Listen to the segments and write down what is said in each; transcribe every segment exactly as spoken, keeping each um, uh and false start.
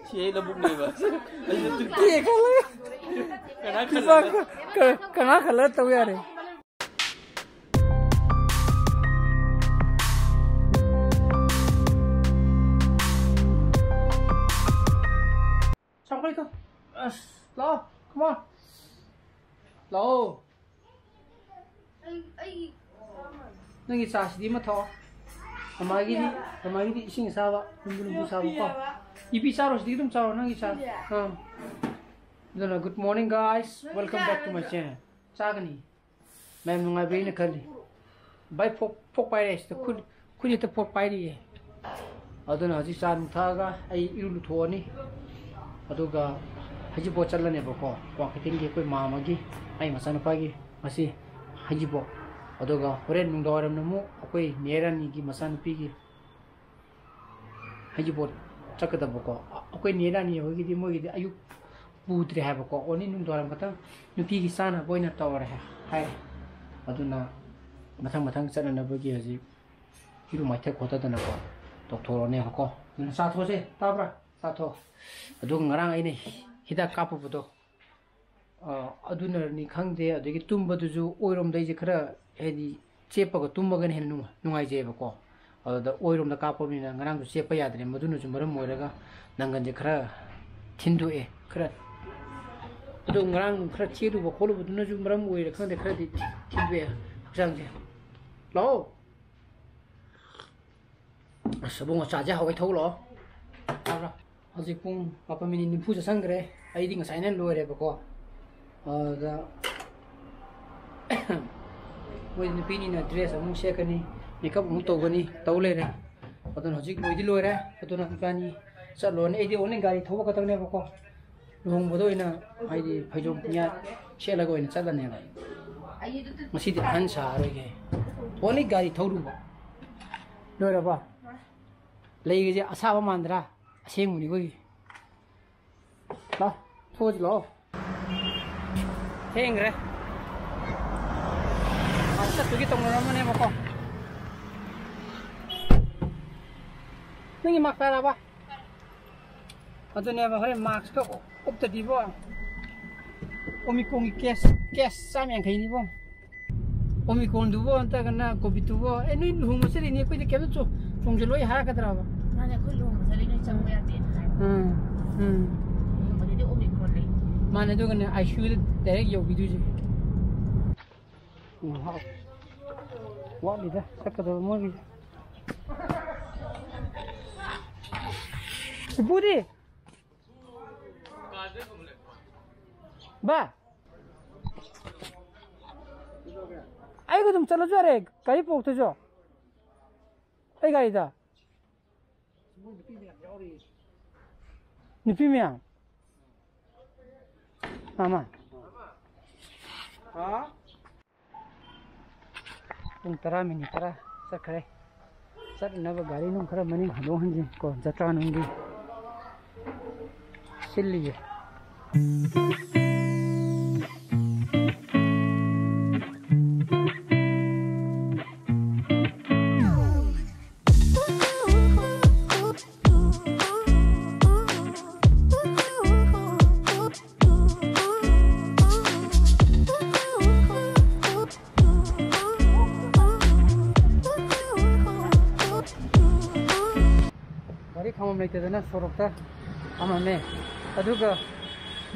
ꯁꯤ ꯑꯩ ꯂꯧꯕꯨꯛꯅꯦꯕ꯫ ꯑꯩꯁꯨ ꯇꯨ- ꯀꯦ ꯈꯜꯂꯒ ꯀꯅꯥ ꯈꯜꯂꯒ? ꯀꯅꯥ ꯈꯜꯂꯒ ꯇꯧ ꯌꯥꯔꯦ? ꯆꯥꯎꯈꯠꯂꯤꯗꯣ꯫ ꯑꯁ, ꯂꯥꯛꯑꯣ, come on. ꯂꯥꯛꯑꯣ꯫ ꯅꯪꯒꯤ ꯆꯥꯁꯤꯗꯤ ꯑꯃ ꯊꯛꯑꯣ꯫ ꯃꯃꯥꯒꯤꯗꯤ, ꯃꯃꯥꯒꯤꯗꯤ ꯏꯁꯤꯡ ꯑꯁꯥꯕ, ꯂꯨꯝꯕꯨ ꯂꯨꯝꯕꯨ ꯁꯥꯕ ꯀꯣ꯫ ꯏꯄꯤ ꯆꯥꯔꯣ, ꯁꯤꯗꯒꯤ ꯑꯗꯨꯝ ꯆꯥꯔꯣ, ꯅꯪꯒꯤ ꯆꯥ꯫ ꯑꯥ꯫ ꯑꯗꯨꯅ, good morning, guys. Welcome back to my channel. ꯆꯥꯒꯅꯤ꯫ ꯃꯌꯥꯝ ꯅꯨꯡꯉꯥꯏꯕ꯭ꯔꯥ ꯍꯥꯏꯅ ꯈꯜꯂꯤ꯫ ꯚꯥꯏ, ꯐꯣꯛ, ꯐꯣꯛ ꯄꯥꯏꯔꯦ ꯁꯤꯗ, ꯈꯨꯠ, ꯈꯨꯠ ꯍꯦꯛꯇ ꯐꯣꯛ ꯄꯥꯏꯔꯤꯌꯦ꯫ ꯑꯗꯨꯅ ꯍꯧꯖꯤꯛ ꯆꯥ ꯅꯨꯡ ꯊꯛꯑꯒ ꯑꯩ ꯏꯔꯨ ꯂꯨꯊꯣꯛꯑꯅꯤ꯫ ꯑꯗꯨꯒ ꯍꯩꯖꯤꯡꯄꯣꯠ ꯆꯠꯂꯅꯦꯕꯀꯣ, ꯀ꯭ꯋꯥꯀꯩꯊꯦꯜꯒꯤ ꯑꯩꯈꯣꯏ ꯃꯥꯝꯃꯒꯤ, ꯑꯩ ꯃꯆꯥꯅꯨꯄꯥꯒꯤ ꯉꯁꯤ ꯍꯩꯖꯤꯡꯄꯣꯠ꯫ ꯑꯗꯨꯒ ꯍꯣꯔꯦꯟ ꯅꯨꯡꯗꯥꯡꯋꯥꯏꯔꯝꯅ ꯑꯃꯨꯛ ꯑꯩꯈꯣꯏ ꯅꯦ ꯔꯥꯅꯤꯒꯤ ꯃꯆꯥꯅꯨꯄꯤꯒꯤ ꯍꯩꯖꯤꯡꯄꯣꯠ ꯆꯠꯀꯗꯕꯀꯣ꯫ ꯑꯩꯈꯣꯏ ꯅꯦ ꯔꯥꯅꯤ ꯍꯣꯏꯒꯤꯗꯤ, ꯃꯣꯏꯒꯤꯗꯤ ꯑꯌꯨꯛ ꯄꯨꯗ꯭ꯔꯦ ꯍꯥꯏꯕꯀꯣ, only ꯅꯨꯡꯗꯥꯡꯋꯥꯏꯔꯝ ꯈꯛꯇꯪ ꯅꯨꯄꯤꯒꯤ ꯆꯥꯅꯕ ꯑꯣꯏꯅ ꯇꯧꯔꯦ ꯍꯥꯏ꯫ ꯑꯗꯨꯅ ꯃꯊꯪ ꯃꯊꯪ ꯆꯠꯅꯅꯕꯒꯤ ꯍꯧꯖꯤꯛ ꯏꯔꯨ ꯃꯥꯏꯊ ꯈꯣꯠꯊꯗꯅꯀꯣ ꯇꯧꯊꯣꯛꯑꯅꯦꯕꯀꯣ꯫ ꯑꯗꯨꯅ ꯆꯥꯊꯣꯛꯑꯁꯦ, ꯇꯥꯕ꯭ꯔꯥ? ꯆꯥꯊꯣꯛ꯫ ꯑꯗꯨꯒ ꯉꯔꯥꯡ ꯑꯩꯅ ꯍꯤꯗꯥꯛ ꯀꯥꯞꯄꯨꯕꯗꯣ, ꯑ, ꯑꯗꯨꯅꯅꯤ ꯈꯪꯗꯦ, ꯑꯗꯒꯤ ꯇꯨꯝꯕꯗꯨꯁꯨ ꯑꯣꯏꯔꯣꯝꯗ ꯑꯩꯁꯦ ꯈꯔ, ꯍꯥꯏꯗꯤ, ꯆꯦꯞꯄꯒ ꯇꯨꯝꯃꯒꯅ ꯍꯦꯟꯅ ꯅꯨꯡꯉꯥꯏ-, ꯅꯨꯡꯉꯥꯏꯖꯩꯑꯕꯀꯣ꯫ ꯑꯗꯨꯗ ꯑꯣꯏꯔꯣꯝꯗ ꯀꯥꯞꯄꯅꯤꯅ ꯉꯔꯥꯡꯁꯨ ꯆꯦꯞꯄ ꯌꯥꯗ꯭ꯔꯦ, ꯃꯗꯨꯅꯁꯨ ꯃꯔꯝ ꯑꯣꯏꯔꯒ ꯅꯪꯒꯟꯁꯦ ꯈꯔ ꯊꯤꯟꯗꯣꯛꯑꯦ, ꯈꯔ꯫ ꯑꯗꯣ ꯉꯔꯥꯡ ꯈꯔ ꯆꯦꯜꯂꯨꯕ ꯈꯣꯠꯂꯨꯕꯗꯨꯅꯁꯨ ꯃꯔꯝ ꯑꯣꯏꯔꯦ ꯈꯪꯗꯦ, ꯈꯔꯗꯤ ꯊꯤꯟꯗꯣꯛꯑꯦ ꯍꯛꯆꯥꯡꯁꯦ꯫ ꯂꯥꯛꯑꯣ꯫ ꯑꯁ, ꯑꯕꯨꯡꯉꯣ, ꯆꯥꯁꯦ ꯍꯥꯎꯋꯦ, ꯊꯧ ꯂꯥꯛꯑꯣ꯫ ꯇꯥꯕ꯭ꯔꯥ? ꯍꯧꯖꯤꯛ ꯄꯨꯡ ꯃꯥꯄꯟ ꯃꯤꯅꯤꯠ ꯅꯤꯐꯨ ꯆꯠꯁꯟꯈ꯭ꯔꯦ꯫ ꯑꯩꯗꯤ ꯉꯁꯥꯏꯅ ꯂꯣꯏꯔꯦꯕꯀꯣ꯫ ꯑꯗꯨꯗ ꯃꯣꯏ ꯅꯨꯄꯤꯅꯤꯅ dress ꯑꯃꯨꯛ ꯁꯦꯠꯀꯅꯤ, makeup ꯑꯃꯨꯛ ꯇꯧꯒꯅꯤ, ꯇꯧ ꯂꯩꯔꯦ꯫ ꯑꯗꯨꯅ ꯍꯧꯖꯤꯛ ꯂꯣꯏꯗꯤ ꯂꯣꯏꯔꯦ꯫ ꯑꯗꯨꯅ ꯏꯕꯥꯅꯤ ꯆꯠꯂꯨꯔꯅꯤ꯫ ꯑꯩꯗꯤ only ꯒꯥꯔꯤ ꯊꯧꯕ ꯈꯛꯇꯪꯅꯦꯕꯀꯣ꯫ ꯂꯨꯍꯣꯡꯕꯗ ꯑꯣꯏꯅ ꯍꯥꯏꯗꯤ ꯐꯩꯖꯣꯝ ꯄꯨꯡꯌꯥꯠ ꯁꯦꯠꯂꯒ ꯑꯣꯏꯅ ꯆꯠꯂꯅꯦꯕ꯫ ꯉꯁꯤꯗꯤ ꯑꯍꯟ ꯁꯥꯔꯔꯣꯏꯒꯦ꯫ Only ꯒꯥꯔꯤ ꯊꯧꯔꯨꯕ꯫ ꯂꯣꯏꯔꯕꯣ? ꯂꯩꯒꯁꯦ ꯑꯁꯥꯕ ꯃꯥꯟꯗ꯭ꯔꯥ? ꯑꯁꯦꯡꯕꯅꯤ ꯑꯩꯈꯣꯏꯒꯤ꯫ ꯂꯥꯎ, ꯊꯣꯛꯑꯁꯤ ꯂꯥꯛꯑꯣ꯫ ꯊꯦꯡꯈ꯭ꯔꯦ꯫ ꯑꯥ, ꯆꯠꯇꯨꯒꯤ ꯇꯧꯅꯔꯝꯕꯅꯦꯕꯀꯣ꯫ ꯅꯪꯒꯤ ꯃꯥꯛ ꯇꯥꯔꯕ? ꯑꯗꯨꯅꯦꯕ, ꯍꯣꯔꯦꯟ ꯃꯥꯛꯁꯀ ꯎꯞꯇꯗꯤꯕꯣ, ꯑꯣꯃꯤꯀꯣꯟꯒꯤ ꯀꯦꯁ, ꯀꯦꯁ ꯆꯥꯝ ꯌꯥꯡꯈꯩꯅꯤꯕꯣ꯫ ꯑꯣꯃꯤꯀꯣꯟꯗꯨꯕꯣ, ꯅꯠꯇ꯭ꯔꯒꯅ ꯀꯣꯚꯤꯠꯇꯨꯕꯣ? ꯑꯦ, ꯅꯣꯏ ꯂꯨꯍꯣꯡꯕ ꯆꯠꯂꯤꯅꯦ, ꯑꯩꯈꯣꯏꯗꯤ ꯀꯩꯝꯇ ꯆꯣ-, ꯆꯣꯡꯁꯤꯜꯂꯣꯏ ꯍꯥꯏꯔꯛꯀꯗ꯭ꯔꯕ? ꯃꯥꯅꯦ, ꯑꯩꯈꯣꯏ ꯂꯨꯍꯣꯡꯕ ꯆꯠꯂꯤ, ꯅꯣꯏ ꯆꯪꯕ ꯌꯥꯗꯦꯅ ꯍꯥꯏ꯫ ꯎꯝ, ꯎꯝ꯫ ꯂꯨꯍꯣꯡꯕꯗꯗꯤ ꯑꯣꯃꯤꯀ꯭ꯔꯣꯟ ꯂꯩ꯫ ꯃꯥꯅꯦ, ꯑꯗꯨꯒꯅꯦ, ꯑꯥꯏ ꯁꯤ ꯌꯨꯗ ꯗꯥꯏꯔꯦꯛ ꯌꯧꯕꯤꯗꯣꯏꯁꯦ꯫ ꯉꯥꯏꯍꯥꯛ ꯋꯥꯠꯂꯤꯗ ꯆꯠꯀꯗꯕ ꯃꯣꯏꯒꯤ꯫ ꯏꯄꯨꯗꯤ? ꯕꯥ, ꯑꯩꯒ ꯑꯗꯨꯝ ꯆꯠꯂꯁꯨ ꯌꯥꯔꯦ, ꯒꯥꯔꯤ ꯄꯣꯛꯇꯁꯨ꯫ ꯑꯩ ꯒꯥꯔꯤꯗ꯫ ꯅꯨꯄꯤ ꯃꯌꯥꯝ꯫ ꯃꯥꯃ꯫ ꯄꯨꯡ ꯇꯔꯥ ꯃꯤꯅꯤꯠ ꯇꯔꯥ ꯆꯠꯈ꯭ꯔꯦ꯫ ꯆꯠꯅꯕ ꯒꯥꯔꯤ ꯅꯨꯡ ꯈꯔ ꯃꯅꯤꯡ ꯍꯟꯗꯣꯛ ꯍꯟꯖꯤꯟ ꯀꯣ, ꯖꯇ꯭ꯔꯥ ꯅꯨꯡꯒꯤ ꯁꯤꯜꯂꯤꯌꯦ꯫ ꯒꯥꯔꯤ ꯈꯥꯝꯕꯝ ꯂꯩꯇꯗꯅ ꯁꯣꯔꯣꯛꯇ ꯈꯥꯝꯃꯝꯃꯦ꯫ ꯑꯗꯨꯒ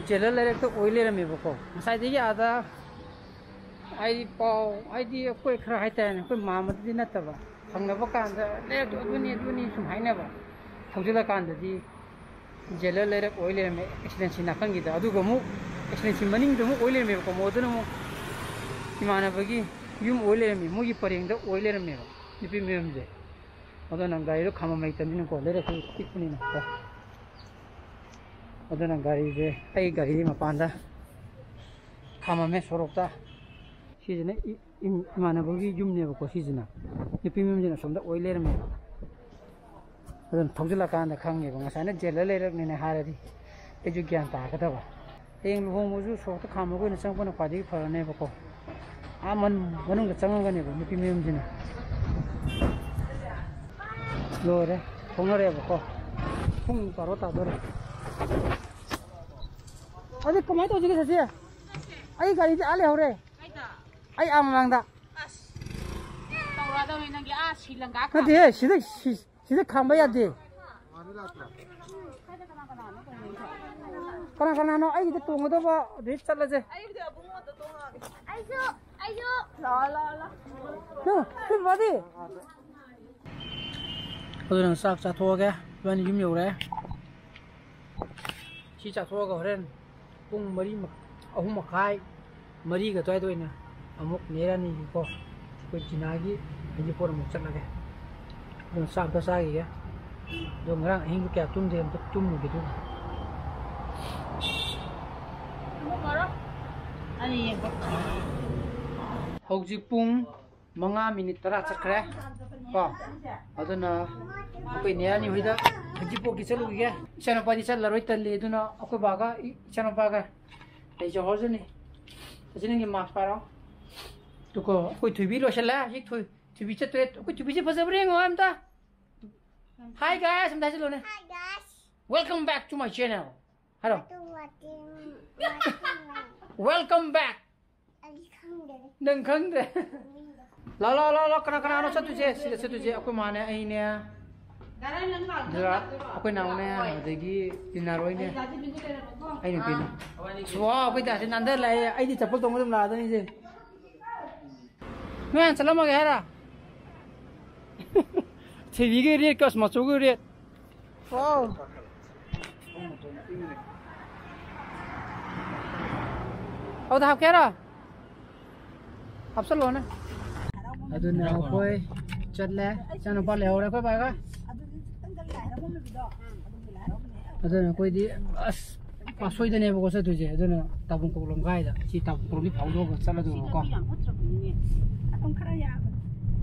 ꯖꯦꯂꯔ ꯂꯩꯔꯛꯇ ꯑꯣꯏ ꯂꯩꯔꯝꯃꯦꯕꯀꯣ꯫ ꯉꯁꯥꯏꯗꯒꯤ ꯑꯥꯗ ꯍꯥꯏꯗꯤ ꯄꯥꯎ, ꯍꯥꯏꯗꯤ ꯑꯩꯈꯣꯏ ꯈꯔ ꯍꯥꯏꯇꯥꯔꯦꯅꯦ, ꯑꯩꯈꯣꯏ ꯃꯥꯝꯃꯗꯗꯤ ꯅꯠꯇꯕ, ꯍꯪꯅꯕ ꯀꯥꯟꯗ ꯂꯩꯔꯛꯇꯣ ꯑꯗꯨꯅꯤ, ꯑꯗꯨꯅꯤ ꯁꯨꯝ ꯍꯥꯏꯅꯕ꯫ ꯊꯧꯖꯤꯜꯂꯀꯥꯟꯗꯗꯤ ꯖꯦꯂꯔ ꯂꯩꯔꯛ ꯑꯣꯏ ꯂꯩꯔꯝꯃꯦ, ꯑꯦꯛꯁꯤꯂꯦꯟꯁꯤ ꯅꯥꯀꯟꯒꯤꯗ꯫ ꯑꯗꯨꯒ ꯑꯃꯨꯛ ꯑꯦꯛꯁꯤꯂꯦꯟꯁꯤ ꯃꯅꯤꯡꯗ ꯑꯃꯨꯛ ꯑꯣꯏ ꯂꯩꯔꯝꯃꯦꯕꯀꯣ꯫ ꯑꯃꯨꯛ ꯑꯗꯨꯅ ꯑꯃꯨꯛ ꯏꯃꯥꯟꯅꯕꯒꯤ ꯌꯨꯝ ꯑꯣꯏ ꯂꯩꯔꯝꯃꯦ, ꯃꯣꯏꯒꯤ ꯄꯔꯦꯡꯗ ꯑꯣꯏ ꯂꯩꯔꯝꯃꯦꯕ ꯅꯨꯄꯤ ꯃꯌꯨꯝꯁꯦ꯫ ꯑꯗꯨꯅ ꯒꯥꯔꯤꯗꯣ ꯈꯥꯝꯕꯝ ꯂꯩꯇꯕꯅꯤꯅꯀꯣ, ꯂꯩꯔꯛꯁꯨ ꯄꯤꯛꯄꯅꯤꯅꯀꯣ꯫ ꯑꯗꯨꯅ ꯒꯥꯔꯤꯁꯦ, ꯑꯩ ꯒꯥꯔꯤ ꯃꯄꯥꯟꯗ ꯈꯥꯝꯃꯝꯃꯦ ꯁꯣꯔꯣꯛꯇ꯫ ꯁꯤꯁꯤꯅ ꯏ-, ꯏꯝ-, ꯏꯃꯥꯟꯅꯕꯒꯤ ꯌꯨꯝꯅꯦꯕꯀꯣ, ꯁꯤꯁꯤꯅ꯫ ꯅꯨꯄꯤ ꯃꯌꯨꯝꯁꯤꯅ ꯑꯁꯣꯝꯗ ꯑꯣꯏ ꯂꯩꯔꯝꯃꯦꯕ꯫ ꯑꯗꯨꯅ ꯊꯧꯖꯤꯜꯂꯀꯥꯟꯗ ꯈꯪꯉꯦꯕ, ꯉꯁꯥꯏꯅ ꯖꯦꯂꯔ ꯂꯩꯔꯛꯅꯦꯅ ꯍꯥꯏꯔꯗꯤ ꯑꯩꯁꯨ ꯒ꯭ꯌꯥꯟ ꯇꯥꯒꯗꯕ꯫ ꯍꯌꯦꯡ ꯂꯨꯍꯣꯡꯕꯁꯨ ꯁꯣꯔꯣꯛꯇ ꯈꯥꯝꯃꯒ ꯑꯣꯏꯅ ꯆꯪꯕꯅ ꯈ꯭ꯋꯥꯏꯗꯒꯤ ꯐꯔꯅꯦꯕꯀꯣ꯫ ꯑꯥ ꯃꯟ-, ꯃꯅꯨꯡꯗ ꯆꯪꯉꯒꯅꯦꯕ ꯅꯨꯄꯤ ꯃꯌꯨꯝꯁꯤꯅ꯫ ꯂꯣꯏꯔꯦ, ꯊꯣꯛꯅꯔꯦꯕꯀꯣ꯫ ꯄꯨꯡ ꯕꯥꯔꯣ ꯇꯥꯗꯣꯔꯦ꯫ ꯑꯗꯨ ꯀꯃꯥꯏꯅ ꯇꯧꯁꯤꯒꯦ ꯁꯁꯤ? ꯑꯩ ꯒꯥꯔꯤꯗꯤ ꯑꯥ ꯂꯩꯍꯧꯔꯦ꯫ ꯀꯥꯏꯗ? ꯑꯩ ꯑꯥ ꯃꯃꯥꯡꯗ꯫ ꯑꯁ, ꯇꯧꯔꯛꯑꯗꯧꯅꯤ ꯅꯪꯒꯤ ꯑꯥ ꯁ꯭ꯔꯤꯂꯪꯀꯥ ꯈꯥꯝ- ꯅꯠꯇꯦꯍꯦ, ꯁꯤꯗ, ꯁꯤ-, ꯁꯤꯗ ꯈꯥꯝꯕ ꯌꯥꯗꯦ꯫ ꯀꯅꯥ ꯀꯅꯥꯅꯣ ꯑꯩꯒꯤꯗ ꯇꯣꯡꯒꯗꯕ? ꯑꯗꯨꯗꯤ ꯆꯠꯂꯁꯦ꯫ ꯑꯩꯒꯤꯗꯤ ꯑꯕꯨꯡꯉꯣꯗ ꯇꯣꯡꯉꯛꯑꯒꯦ꯫ ꯑꯩꯁꯨ, ꯑꯩꯁꯨ꯫ ꯂꯥꯛꯑꯣ, ꯂꯥꯛꯑꯣ, ꯂꯥꯛꯑꯣ꯫ ꯅꯪ, ꯅꯪ ꯕꯥꯗꯤ? ꯑꯗꯨꯅ ꯆꯥꯛ ꯆꯥꯊꯣꯛꯑꯒꯦ, ꯏꯕꯥꯅꯤ ꯌꯨꯝ ꯌꯧꯔꯦ꯫ ꯁꯤ ꯆꯥꯊꯣꯛꯑꯒ ꯍꯣꯔꯦꯟ ꯄꯨꯡ ꯃꯔꯤ ꯃꯈ-, ꯑꯍꯨꯝ ꯃꯈꯥꯏ, ꯃꯔꯤꯒ ꯑꯗꯨꯋꯥꯏꯗ ꯑꯣꯏꯅ ꯑꯃꯨꯛ ꯅꯦꯔꯥꯅꯤꯒꯤꯀꯣ, ꯑꯩꯈꯣꯏ ꯖꯤꯅꯥꯒꯤ ꯍꯩꯖꯤꯡꯄꯣꯠ ꯑꯃꯨꯛ ꯆꯠꯂꯒꯦ꯫ ꯑꯗꯨꯅ ꯆꯥꯛ ꯑꯝꯇ ꯆꯥꯈꯤꯒꯦ꯫ ꯑꯗꯣ ꯉꯔꯥꯡ ꯑꯍꯤꯡꯗꯣ ꯀꯌꯥ ꯇꯨꯝꯗꯦ, ꯑꯝꯇ ꯇꯨꯝꯃꯨꯒꯦ ꯑꯗꯨꯒ꯫ ꯍꯧꯖꯤꯛ ꯄꯨꯡ ꯃꯉꯥ ꯃꯤꯅꯤꯠ ꯇꯔꯥ ꯆꯠꯈ꯭ꯔꯦ ꯀꯣ꯫ ꯑꯗꯨꯅ ꯑꯩꯈꯣꯏ ꯅꯦꯔꯥꯅꯤ ꯍꯣꯏꯗ ꯍꯩꯖꯤꯡꯄꯣꯠꯀꯤ ꯆꯠꯂꯨꯈꯤꯒꯦ꯫ ꯏꯆꯥꯅꯨꯄꯥꯗꯤ ꯆꯠꯂꯔꯣꯏ, ꯇꯜꯂꯤ꯫ ꯑꯗꯨꯅ ꯑꯩꯈꯣꯏ ꯕꯥꯒ ꯏ-, ꯏꯆꯥꯅꯨꯄꯥꯒ ꯂꯩꯖꯍꯧꯔꯁꯤꯅꯤ꯫ ꯑꯁꯤ ꯅꯪꯒꯤ ꯃꯥꯛꯁ ꯄꯥꯏꯔꯣ꯫ ꯇꯨꯀꯣ, ꯑꯩꯈꯣꯏ ꯊꯣꯏꯕꯤ ꯂꯣꯏꯁꯤꯜꯂꯦ꯫ ꯍꯧꯖꯤꯛ ꯊꯣꯏ-, ꯊꯣꯏꯕꯤ ꯆꯠꯇꯣꯏ꯫ ꯑꯩꯈꯣꯏ ꯊꯣꯏꯕꯤꯁꯦ ꯐꯖꯕ꯭ꯔꯥ ꯌꯦꯡꯉꯣ ꯑꯝꯇ꯫ Hi guys ꯑꯝꯇ ꯍꯥꯏꯖꯤꯜꯂꯣꯅꯦ꯫ Hi guys. Welcome back to my channel. ꯍꯥꯏꯔꯣ꯫ Welcome back. ꯑꯩ ꯈꯪꯗꯦ꯫ ꯅꯪ ꯈꯪꯗ꯭ꯔꯦ? ꯂꯥꯎ, ꯂꯥꯎ, ꯂꯥꯎ, ꯂꯥꯎ, ꯀꯅꯥ ꯀꯅꯥꯅꯣ ꯆꯠꯇꯣꯏꯁꯦ? ꯁꯤꯗ ꯆꯠꯇꯣꯏꯁꯦ ꯑꯩꯈꯣꯏ ꯃꯥꯅꯦ, ꯑꯩꯅꯦ, ꯑꯗꯨꯒ ꯑꯩꯈꯣꯏ ꯅꯥꯎꯅꯦ, ꯑꯗꯒꯤ ꯇꯤꯅꯥꯔꯣꯏꯅꯦ, ꯑꯩ ꯅꯨꯄꯤꯅꯦ꯫ ꯑꯁ, ꯋꯥ, ꯑꯩꯈꯣꯏ ꯗꯥꯁꯦ ꯅꯥꯟꯊ ꯂꯥꯛꯑꯦ꯫ ꯑꯩꯗꯤ ꯆꯄꯜ ꯇꯣꯡꯕ ꯑꯗꯨꯝ ꯂꯥꯛꯑꯗꯣꯏꯅꯤꯁꯦ꯫ ꯅꯣꯏ ꯍꯥꯟꯅ ꯆꯠꯂꯝꯃꯒꯦ ꯍꯥꯏꯔ? ꯊꯣꯏꯕꯤꯒꯤ ꯔꯦꯠꯀ ꯃꯆꯨꯒꯤ ꯔꯦꯠ꯫ ꯋꯥꯎ꯫ ꯑꯗꯨꯗ ꯍꯥꯞꯀꯦ ꯍꯥꯏꯔꯣ? ꯍꯥꯞꯆꯜꯂꯣꯅꯦ꯫ ꯑꯗꯨꯅ ꯑꯩꯈꯣꯏ ꯆꯠꯂꯦ꯫ ꯏꯆꯥꯅꯨꯄꯥ ꯂꯩꯍꯧꯔꯦ ꯑꯩꯈꯣꯏ ꯕꯥꯒ꯫ ꯑꯗꯨꯅ ꯑꯩꯈꯣꯏꯗꯤ ꯑꯁ ꯄꯥꯠꯁꯣꯏꯗꯅꯦꯕꯀꯣ ꯆꯠꯇꯣꯏꯁꯦ꯫ ꯑꯗꯨꯅ ꯇꯥꯕꯨꯡꯈꯣꯛ ꯂꯝꯈꯥꯏꯗ, ꯁꯤ ꯇꯥꯕꯨꯡꯈꯣꯛ ꯂꯣꯝꯗꯤ ꯐꯥꯎꯗꯣꯛꯑꯒ ꯆꯠꯂꯗꯣꯏꯅꯦꯕꯀꯣ꯫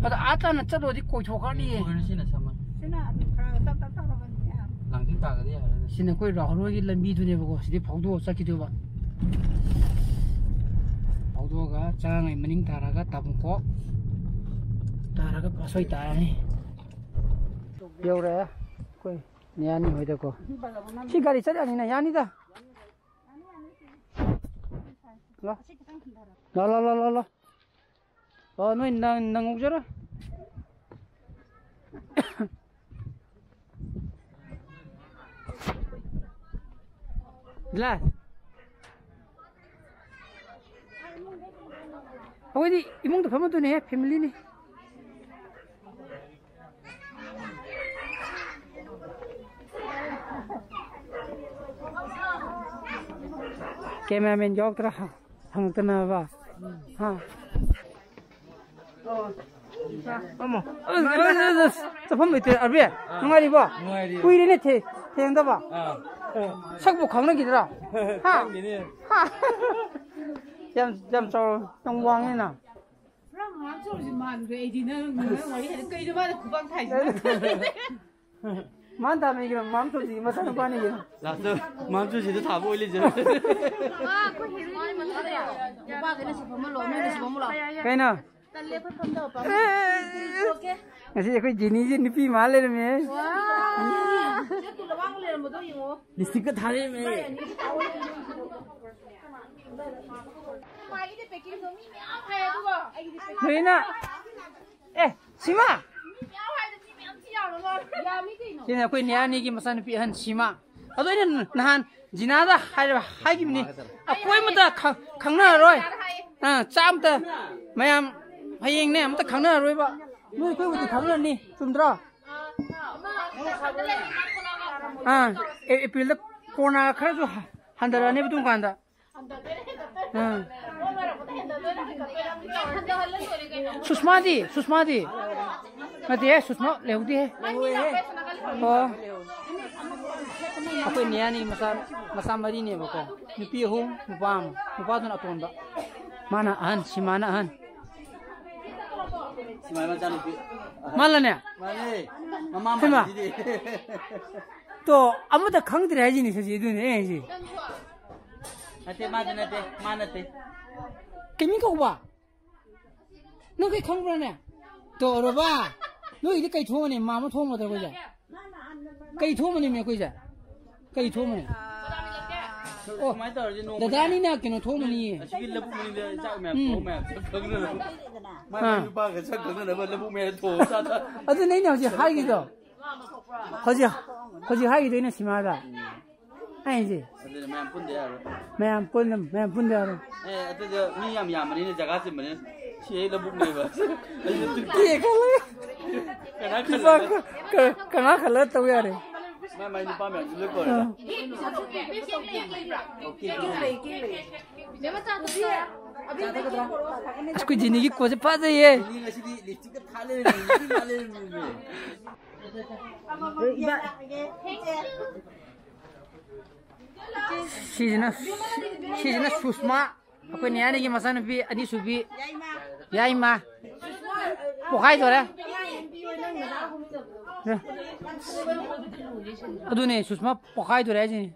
ꯑꯗꯣ ꯑꯥ ꯇꯥꯟꯅ ꯆꯠꯂꯨꯔꯗꯤ ꯀꯣꯏꯊꯣꯛꯈ꯭ꯔꯅꯤꯌꯦ꯫ ꯁꯤꯅ ꯁꯝꯃ꯫ ꯁꯤꯅ ꯑꯗꯨꯝ ꯈꯔ ꯇꯞ ꯇꯞ ꯇꯧꯔꯒꯅꯦ꯫ ꯂꯥꯡꯖꯤꯡ ꯇꯥꯒꯗꯤ ꯌꯥꯔꯦ꯫ ꯁꯤꯅ ꯑꯩꯈꯣꯏ ꯔꯥꯍꯨꯜ ꯍꯣꯏꯒꯤ ꯂꯝꯕꯤꯗꯨꯅꯦꯕꯀꯣ꯫ ꯁꯤꯗꯤ ꯐꯥꯎꯗꯣꯛꯑ ꯆꯠꯈꯤꯗꯣꯏꯕ꯫ ꯐꯥꯎꯗꯣꯛꯑꯒ ꯆꯉꯥꯡꯉꯩ ꯃꯅꯤꯡ ꯇꯥꯔꯒ ꯇꯥꯕꯨꯡꯈꯣꯛ ꯇꯥꯔꯒ ꯄꯥꯠꯁꯣꯏ ꯇꯥꯔꯅꯤ꯫ ꯌꯧꯔꯦ ꯑꯩꯈꯣꯏ꯫ ꯌꯥꯅꯤ ꯍꯣꯏꯗꯀꯣ꯫ ꯁꯤ ꯒꯥꯔꯤ ꯆꯠ ꯌꯥꯅꯤꯅ, ꯌꯥꯅꯤꯗ꯫ ꯂꯥ꯫ ꯂꯥ, ꯂꯥ, ꯂꯥ, ꯂꯥ, ꯂꯥ꯫ ꯑꯣ, ꯅꯣꯏ ꯅꯪ, ꯅꯪ ꯉꯧꯖꯔꯣ꯫ ꯂꯥ꯫ ꯑꯩꯈꯣꯏꯗꯤ ꯏꯃꯨꯡꯗ ꯐꯝꯃꯗꯣꯏꯅꯦꯍꯦ, family ꯅꯤ꯫ Cameraman ꯌꯥꯎꯗ꯭ꯔꯥ? ꯍꯪꯉꯛꯇꯅꯕ꯫ ꯍꯥ? ꯆꯠꯐꯝ ꯂꯩꯇꯦ꯫ ꯑꯔꯕꯤ, ꯅꯨꯡꯉꯥꯏꯔꯤꯕꯣ? ꯅꯨꯡꯉꯥꯏꯔꯤ꯫ ꯀꯨꯏꯔꯦꯅꯦ ꯊꯦ-, ꯊꯦꯡꯗꯕ꯫ ꯑꯥ꯫ ꯁꯛꯄꯨ ꯈꯪꯅꯈꯤꯗ꯭ꯔꯥ? ꯍꯥ? ꯈꯪꯗꯦꯅꯦ꯫ ꯍꯥ? ꯌꯥꯝ, ꯌꯥꯝ ꯆꯥꯎꯔ-, ꯌꯥꯝ ꯋꯥꯡꯉꯦꯅ꯫ ꯄꯨꯔꯥ ꯃꯥꯝ ꯆꯧꯁꯦ ꯃꯥꯟꯈ꯭ꯔꯦ ꯑꯩꯗꯤ꯫ ꯅꯪ, ꯅꯪ ꯋꯥꯔꯤ ꯍꯥꯏꯔꯦ꯫ ꯀꯩꯅꯣ ꯃꯥꯅ ꯈꯨꯕꯥꯛ ꯊꯥꯏꯁꯤꯅ? ꯃꯥꯅ ꯊꯥꯃꯤꯒꯤꯔꯣ? ꯃꯥꯝ ꯆꯧꯁꯤꯒꯤ ꯃꯆꯥꯅꯨꯄꯥꯅꯤ ꯀꯩꯅꯣ꯫ ꯂꯥꯁꯇ ꯃꯥꯝ ꯆꯧꯁꯤꯗ ꯊꯥꯕ ꯑꯣꯏ ꯂꯩꯖꯔꯦ꯫ ꯅꯨꯄꯥꯈꯩꯅ ꯁꯤ ꯐꯝꯃ ꯂꯣ, ꯅꯣꯏꯅ ꯁꯤ ꯐꯝꯃ ꯂꯥꯛꯑꯣ꯫ ꯀꯩꯅꯣ? ꯇꯜꯂꯦ ꯑꯩꯈꯣꯏ ꯐꯝꯗꯕ ꯄꯥꯝꯃꯤ꯫ ꯑꯦ, ꯉꯁꯤ ꯑꯩꯈꯣꯏ ꯖꯦꯅꯤꯁꯦ ꯅꯨꯄꯤ ꯃꯥꯜ ꯂꯩꯔꯝꯃꯦ꯫ ꯋꯥ! ꯆꯦ ꯇꯨꯂꯣ ꯃꯥꯡ ꯂꯩꯔꯝꯕꯗꯣ ꯌꯦꯡꯉꯣ꯫ ꯂꯤꯞꯁꯇꯤꯛꯀ ꯊꯥꯔꯛꯑꯦꯃꯦ꯫ ꯃꯥꯒꯤꯗꯤ ꯄꯦꯀꯤꯡꯗꯣ ꯃꯤ ꯃꯌꯥꯝ ꯍꯥꯏ ꯑꯗꯨꯒ ꯑꯩꯒꯤꯗꯤ ꯄꯦꯀꯤꯡ ꯂꯣꯏꯅ꯫ ꯑꯦ, ꯁꯤꯃ꯫ ꯃꯤ ꯃꯌꯥꯝ ꯍꯥꯏꯗꯣ ꯃꯤ ꯃꯌꯥꯝ ꯊꯤ ꯌꯥꯎꯔꯕ? ꯌꯥꯝꯃꯤ ꯀꯩꯅꯣ꯫ ꯁꯤꯅ ꯑꯩꯈꯣꯏ ꯅꯤꯌꯥꯅꯤꯒꯤ ꯃꯆꯥꯅꯨꯄꯤ ꯑꯍꯟ ꯁꯤꯃ꯫ ꯑꯗꯣ ꯑꯩꯅ ꯅꯍꯥꯟ ꯖꯤꯅꯥꯗ ꯍꯥꯏ-, ꯍꯥꯏꯈꯤꯕꯅꯤ꯫ ꯑꯩꯈꯣꯏ ꯑꯃꯇ ꯈꯪ-, ꯈꯪꯅꯔꯔꯣꯏ꯫ ꯑꯥ, ꯆꯥ ꯑꯝꯇ ꯃꯌꯥꯝ ꯍꯌꯦꯡꯅꯦ ꯑꯝꯇ ꯈꯪꯅꯔꯔꯣꯏꯕ꯫ ꯅꯣꯏ ꯑꯩꯈꯣꯏꯕꯨꯗꯤ ꯈꯪꯅꯔꯅꯤ꯫ ꯆꯨꯝꯗ꯭ꯔꯣ? ꯑꯥ, ꯑꯦ-, ꯑꯦꯄ꯭ꯔꯤꯜꯗ ꯀꯣꯔꯣꯅꯥ ꯈꯔꯁꯨ ꯍ-, ꯍꯟꯊꯔꯛꯑꯅꯦꯕ ꯑꯗꯨꯝ ꯀꯥꯟꯗ꯫ ꯑꯥ꯫ ꯁꯨꯁꯃꯥꯗꯤ? ꯁꯨꯁꯃꯥꯗꯤ? ꯅꯠꯇꯦꯍꯦ, ꯁꯨꯁꯃꯥ ꯂꯩꯍꯧꯗꯦꯍꯦ꯫ ꯑꯣ꯫ ꯑꯩꯈꯣꯏ ꯅꯤꯌꯥꯅꯤ ꯃꯆꯥ, ꯃꯆꯥ ꯃꯔꯤꯅꯦꯕꯀꯣ꯫ ꯅꯨꯄꯤ ꯑꯍꯨꯝ, ꯅꯨꯄꯥ ꯑꯃ꯫ ꯅꯨꯄꯥꯗꯨꯅ ꯑꯇꯣꯟꯕ꯫ ꯃꯥꯅ ꯑꯍꯟ, ꯁꯤꯃꯥꯅ ꯑꯍꯟ꯫ ꯁꯤꯃꯥꯏ ꯃꯆꯥꯅꯨꯄꯤ꯫ ꯃꯥꯜꯂꯅꯦ? ꯃꯥꯅꯦ꯫ ꯃꯃꯥ ꯍꯩꯃꯥ꯫ ꯃꯥꯜꯂꯤꯁꯤꯗꯤ꯫ ꯇꯣ, ꯑꯃꯇ ꯈꯪꯗ꯭ꯔꯦ ꯍꯥꯏꯁꯤꯅꯤ ꯁꯖꯤ, ꯑꯗꯨꯅꯦ ꯑꯩ ꯍꯥꯏꯁꯦ꯫ ꯅꯠꯇꯦ, ꯃꯥꯗꯤ ꯅꯠꯇꯦ, ꯃꯥ ꯅꯠꯇꯦ꯫ ꯀꯩ ꯃꯤꯡ ꯀꯧꯕ? ꯅꯪ ꯀꯩ ꯈꯪꯕ꯭ꯔꯥꯅꯦ? ꯇꯣ, ꯔꯣꯕꯥ, ꯅꯣꯏꯒꯤꯗꯤ ꯀꯩ ꯊꯣꯡꯉꯅꯤ? ꯃꯥꯃ ꯊꯣꯡꯒꯗ꯭ꯔꯥ ꯑꯩꯈꯣꯏꯁꯦ? ꯀꯩ ꯊꯣꯡꯕꯅꯤ ꯃꯦ ꯑꯩꯈꯣꯏꯁꯦ? ꯀꯩ ꯊꯣꯡꯕꯅꯤ? ꯑꯣ, ꯁꯨꯃꯥꯏꯅ ꯇꯧꯔꯗꯤ ꯅꯣꯡꯃ ꯗꯗꯥꯅꯤꯅ ꯀꯩꯅꯣ ꯊꯣꯡꯕꯅꯤ꯫ ꯑꯁꯤꯒꯤ ꯂꯧꯕꯨꯛ ꯃꯅꯤꯡꯗ ꯆꯥꯛ ꯃꯌꯥꯝ ꯎꯝ꯫ ꯊꯣꯡ ꯃꯌꯥꯝꯁꯦ ꯈꯪꯅꯅꯕ꯫ ꯃꯥꯏ ꯃꯥꯏ ꯑꯥ꯫ ꯅꯨꯄꯥꯒ ꯁꯛ ꯈꯪꯅꯅꯕ ꯂꯧꯕꯨꯛ ꯃꯌꯥꯏꯗ ꯊꯣꯡ ꯆꯥ ꯆꯥ꯫ ꯑꯗꯨꯅꯦ ꯑꯩꯅ ꯍꯧꯖꯤꯛ ꯍꯥꯏꯒꯤꯗꯣ꯫ ꯍꯧꯖꯤꯛ, ꯍꯧꯖꯤꯛ ꯍꯥꯏꯒꯤꯗꯣ ꯑꯩꯅ ꯁꯤꯃꯥꯗ꯫ ꯑꯩ ꯍꯥꯏꯁꯦ꯫ ꯑꯗꯨꯅ ꯃꯌꯥꯝ ꯄꯨꯟꯗ ꯌꯥꯔꯣꯏ꯫ ꯃꯌꯥꯝ ꯄꯨꯟꯅ, ꯃꯌꯥꯝ ꯄꯨꯟꯗ ꯌꯥꯔꯣꯏ꯫ ꯑꯦ, ꯑꯗꯨꯗ ꯃꯤ ꯌꯥꯝ ꯌꯥꯝꯕꯅꯤꯅ ꯖꯒꯥ ꯆꯤꯟꯕꯅꯤꯅ ꯁꯤ ꯑꯩ ꯂꯧꯕꯨꯛꯅꯦꯕ꯫ ꯑꯩꯁꯨ ꯇꯦ ꯈꯜꯂꯒ꯫ ꯀꯅꯥ ꯅꯨꯄꯥ ꯈꯜꯂꯒ? ꯀ-, ꯀ-, ꯀꯅꯥ ꯈꯜꯂꯒ ꯇꯧ ꯌꯥꯔꯦ? ꯃꯥꯏ ꯃꯥꯏ ꯅꯨꯄꯥ ꯃꯌꯥꯝꯁꯨ ꯂꯣꯏ ꯀꯧꯔꯦ꯫ ꯑꯥ꯫ ꯑꯩꯈꯣꯏ ꯖꯦꯅꯤꯒꯤ ꯀꯣꯠꯁꯦ ꯐꯖꯩꯌꯦ꯫ ꯖꯦꯅꯤ ꯉꯁꯤꯗꯤ ꯂꯤꯞꯁꯇꯤꯛꯀ ꯊꯥ ꯂꯩꯔꯝꯃꯦ, ꯂꯤꯞꯁꯇꯤꯛ ꯊꯥ ꯂꯩꯔꯝꯃꯦ꯫ ꯁꯤꯁꯤꯅ, ꯁꯤꯁꯤꯅ ꯁꯨꯁꯃꯥ, ꯑꯩꯈꯣꯏ ꯅꯤꯌꯥꯅꯤꯒꯤ ꯃꯆꯥꯅꯨꯄꯤ ꯑꯅꯤꯁꯨꯕꯤ ꯌꯥꯏꯃ꯫ ꯄꯣꯛꯈꯥꯏꯗꯣꯔꯦ꯫ ꯑꯗꯨꯅꯦ ꯁꯨꯁꯃꯥ ꯄꯣꯛꯈꯥꯏꯗꯣꯔꯦ ꯍꯥꯏꯁꯤꯅꯤ꯫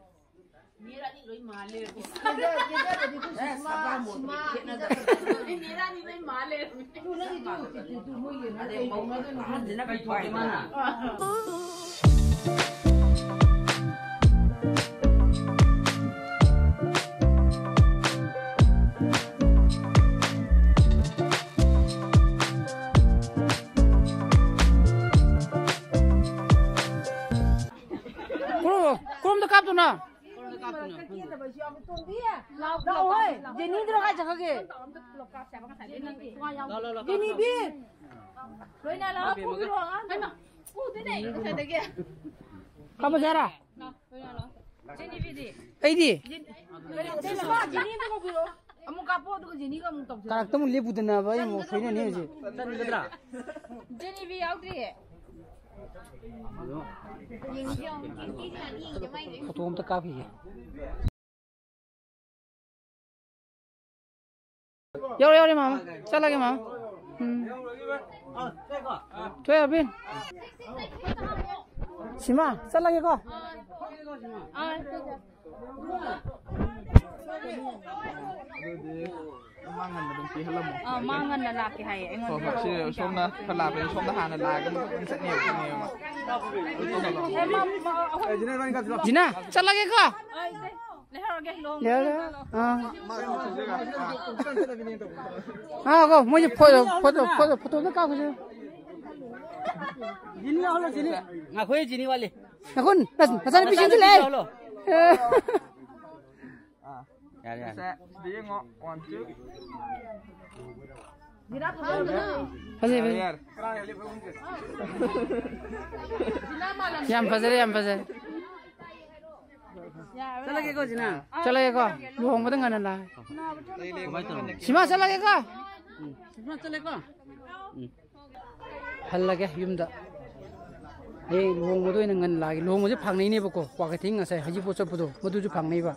ꯀꯔꯣꯝ-, ꯀꯔꯣꯝꯗ ꯀꯥꯞꯇꯣꯏꯅꯣ? ꯂꯥꯛꯑꯣꯍꯦ, ꯖꯦꯅꯤꯗꯨꯅ ꯀꯥꯏ ꯆꯠꯈ꯭ꯔꯒꯦ? ꯖꯦꯅꯤꯕꯤ! ꯂꯣꯏꯅ ꯂꯥꯛꯑꯣ, ꯄꯨꯕꯤꯔꯣ ꯑꯉꯥꯡꯗꯣ꯫ ꯎꯗꯦꯅꯦ, ꯉꯁꯥꯏꯗꯒꯤ꯫ ꯀꯥꯞꯄꯁꯦ ꯍꯥꯏꯔꯣ? ꯂꯥꯛꯑꯣ, ꯂꯣꯏꯅ ꯂꯥꯛꯑꯣ꯫ ꯖꯦꯅꯤꯕꯤꯗꯤ? ꯑꯩꯗꯤ? ꯖꯦꯅꯤꯕꯤ, ꯖꯦꯅꯤꯕꯤ ꯀꯧꯕꯤꯔꯛꯑꯣ꯫ ꯑꯃꯨꯛ ꯀꯥꯞꯄꯣ, ꯑꯗꯨꯒ ꯖꯦꯅꯤꯒ ꯑꯃꯨꯛ ꯇꯧꯁꯦ꯫ ꯀꯥꯔꯛꯇ ꯑꯃꯨꯛ ꯂꯦꯞꯄꯨꯗꯅꯕ, ꯑꯩ ꯑꯃꯨꯛ ꯁꯣꯏꯅꯅꯤ ꯍꯧꯖꯤꯛ꯫ ꯆꯠꯂꯗ꯭ꯔꯥ? ꯖꯦꯅꯤꯕꯤ ꯌꯥꯎꯗ꯭ꯔꯤꯌꯦ꯫ ꯐꯣꯇꯣ ꯑꯝꯇ ꯀꯥꯞꯈꯤꯒꯦ꯫ ꯌꯧꯔꯦ, ꯌꯧꯔꯦ, ꯃꯥꯃ꯫ ꯆꯠꯂꯒꯦ, ꯃꯥꯃ꯫ ꯎꯝ꯫ ꯊꯣꯏ, ꯑꯕꯤꯟ꯫ ꯁꯤꯃꯥ, ꯆꯠꯂꯒꯦꯀꯣ꯫ ꯑꯗꯨꯗꯤ ꯃꯥ ꯉꯟꯅ ꯑꯗꯨꯝ ꯄꯤꯍꯜꯂꯝꯃꯣ꯫ ꯑꯥ, ꯃꯥ ꯉꯟꯅ ꯂꯥꯛꯀꯦ ꯍꯥꯏꯌꯦ꯫ ꯍꯣꯏ ꯑꯩꯉꯣꯟꯗ ꯍꯣꯏ, ꯁꯤ ꯁꯣꯝꯅ ꯈꯔ ꯂꯥꯞꯄꯅꯤ, ꯁꯣꯝꯗ ꯍꯥꯟꯅ ꯂꯥꯛꯑꯒ ꯑꯗꯨꯝ ꯆꯠꯅꯦꯕ, ꯆꯠꯅꯦꯕ꯫ ꯑꯦ, ꯃꯥ, ꯃꯥ, ꯑꯩꯈꯣꯏ ꯖꯤꯅꯥ, ꯆꯠꯂꯒꯦꯀꯣ꯫ ꯑꯩ ꯂꯩꯍꯧꯔꯒꯦ, ꯂꯨꯍꯣꯡꯕ ꯌꯥꯔꯦ꯫ ꯑꯥ꯫ ꯑꯥ, ꯀꯣ ꯃꯣꯏꯁꯦ ꯐꯣꯇꯣ, ꯐꯣꯇꯣ, ꯐꯣꯇꯣ, ꯐꯣꯇꯣ ꯑꯝꯇ ꯀꯥꯞꯈꯤꯁꯦ꯫ ꯉꯥꯏꯈꯣꯏ ꯖꯤꯅꯤ ꯋꯥꯠꯂꯤ꯫ ꯉꯥꯏꯈꯣ, ꯅꯆꯥ-, ꯅꯆꯥꯅꯨꯄꯤꯁꯤꯡꯁꯨ ꯂꯥꯛꯑꯦ꯫ ꯍꯜꯂꯣ꯫ ꯑꯦ꯫ ꯌꯥꯔꯦ ꯌꯥꯔꯦ꯫ ꯁꯦ, ꯁꯤꯗ ꯌꯦꯡꯉꯣ꯫ One, two. ꯐꯖꯩ, ꯐꯖꯩ꯫ ꯌꯥꯔꯦ꯫ ꯌꯥꯝ ꯐꯖꯔꯦ, ꯌꯥꯝ ꯐꯖꯔꯦ꯫ ꯆꯠꯂꯒꯦꯀꯣ ꯖꯤꯅꯥ꯫ ꯆꯠꯂꯒꯦꯀꯣ꯫ ꯂꯨꯍꯣꯡꯕꯗ ꯉꯟꯅ ꯂꯥꯛꯑꯦ꯫ ꯀꯃꯥꯏꯅ ꯇꯧꯔꯣ? ꯁꯤꯃꯥ ꯆꯠꯂꯒꯦꯀꯣ꯫ ꯁꯤꯃꯥ ꯆꯠꯂꯦꯀꯣ꯫ ꯍꯜꯂꯒꯦ ꯌꯨꯝꯗ꯫ ꯍꯌꯦꯡ ꯂꯨꯍꯣꯡꯕꯗ ꯑꯣꯏꯅ ꯉꯟꯅ ꯂꯥꯛꯑꯒꯦ꯫ ꯂꯨꯍꯣꯡꯕꯁꯦ ꯐꯥꯡꯅꯩꯅꯦꯕꯀꯣ, ꯀ꯭ꯋꯥꯀꯩꯊꯦꯜ ꯉꯁꯥꯏ ꯍꯩꯖꯤꯡꯄꯣꯠ ꯆꯠꯄꯗꯣ ꯃꯗꯨꯁꯨ ꯐꯥꯡꯅꯩꯕ꯫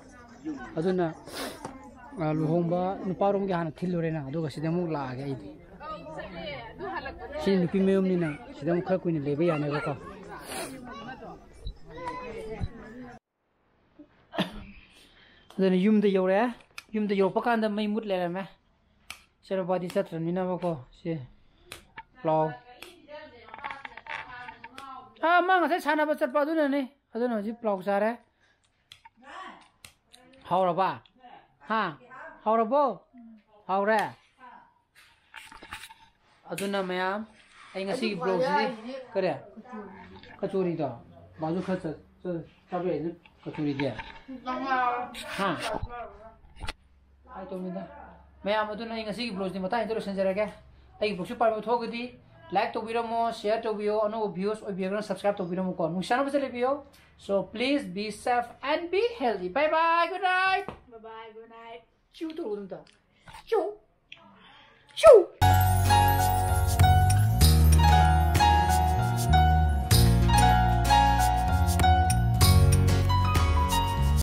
ꯑꯗꯨꯅ, ꯑ, ꯂꯨꯍꯣꯡꯕ ꯅꯨꯄꯥꯔꯣꯝꯒꯤ ꯍꯥꯟꯅ ꯊꯤꯜꯂꯨꯔꯦꯅ, ꯑꯗꯨꯒ ꯁꯤꯗ ꯑꯃꯨꯛ ꯂꯥꯛꯑꯒꯦ ꯑꯩꯗꯤ꯫ ꯁꯤ ꯅꯨꯄꯤ ꯃꯌꯨꯝꯅꯤꯅ ꯁꯤꯗ ꯑꯃꯨꯛ ꯈꯔ ꯀꯨꯏꯅ ꯂꯩꯕ ꯌꯥꯅꯦꯕꯀꯣ꯫ ꯑꯗꯨꯅ ꯌꯨꯝꯗ ꯌꯧꯔꯛꯑꯦ꯫ ꯌꯨꯝꯗ ꯌꯧꯔꯛꯄ ꯀꯥꯟꯗ ꯃꯩ ꯃꯨꯠ ꯂꯩꯔꯝꯃꯦ꯫ ꯏꯆꯥꯅꯨꯄꯥꯗꯤ ꯆꯠꯇ꯭ꯔꯕꯅꯤꯅꯕꯀꯣ꯫ ꯁꯤ ꯄ꯭ꯂꯥꯎ꯫ ꯑꯥ, ꯃꯥ ꯉꯁꯥꯏ ꯁꯥꯟꯅꯕ ꯆꯠꯄ ꯑꯗꯨꯅꯅꯤ꯫ ꯑꯗꯨꯅ ꯍꯧꯖꯤꯛ ꯄ꯭ꯂꯥꯎ ꯆꯥꯔꯦ꯫ ꯍꯥꯎꯔꯕ? ꯍꯥ? ꯍꯥꯎꯔꯕꯣ? ꯍꯥꯎꯔꯦ꯫ ꯑꯗꯨꯅ ꯃꯌꯥꯝ, ꯑꯩ ꯉꯁꯤꯒꯤ ꯕ꯭ꯂꯣꯒꯁꯤꯗꯤ ꯀꯔꯤ? ꯀꯆꯣꯔꯤꯗꯣ? ꯕꯥꯖꯨ ꯈꯔ ꯆ-, ꯆ-, ꯆꯥꯕ ꯌꯥꯏꯅ ꯀꯆꯣꯔꯤꯗꯤ꯫ ꯍꯥ? ꯍꯥꯏ ꯇꯧꯅꯤꯗ꯫ ꯃꯌꯥꯝ ꯑꯗꯨꯅ ꯑꯩ ꯉꯁꯤꯒꯤ ꯕ꯭ꯂꯣꯒꯁꯤꯗꯤ ꯃꯇꯥꯡ ꯑꯁꯤꯗ ꯂꯣꯏꯁꯤꯟꯖꯔꯒꯦ꯫ ꯑꯩꯒꯤ ꯕ꯭ꯂꯣꯒꯁꯤ ꯄꯥꯝꯕ ꯊꯣꯛꯑꯒꯗꯤ like ꯇꯧꯕꯤꯔꯝꯃꯣ, share ꯇꯧꯕꯤꯌꯣ, ꯑꯅꯧꯕ viewers ꯑꯣꯏꯕꯤꯔꯒꯅ subscribe ꯇꯧꯕꯤꯔꯝꯃꯨꯀꯣ꯫ ꯅꯨꯡꯁꯤꯅꯕꯁꯦ ꯂꯩꯕꯤꯌꯣ꯫ So please be safe and be healthy. Bye bye, good night. Bye bye, good night. ꯆꯨ ꯇꯧꯔꯣ ꯑꯗꯨꯝꯇ꯫ ꯆꯨ꯫ ꯆꯨ꯫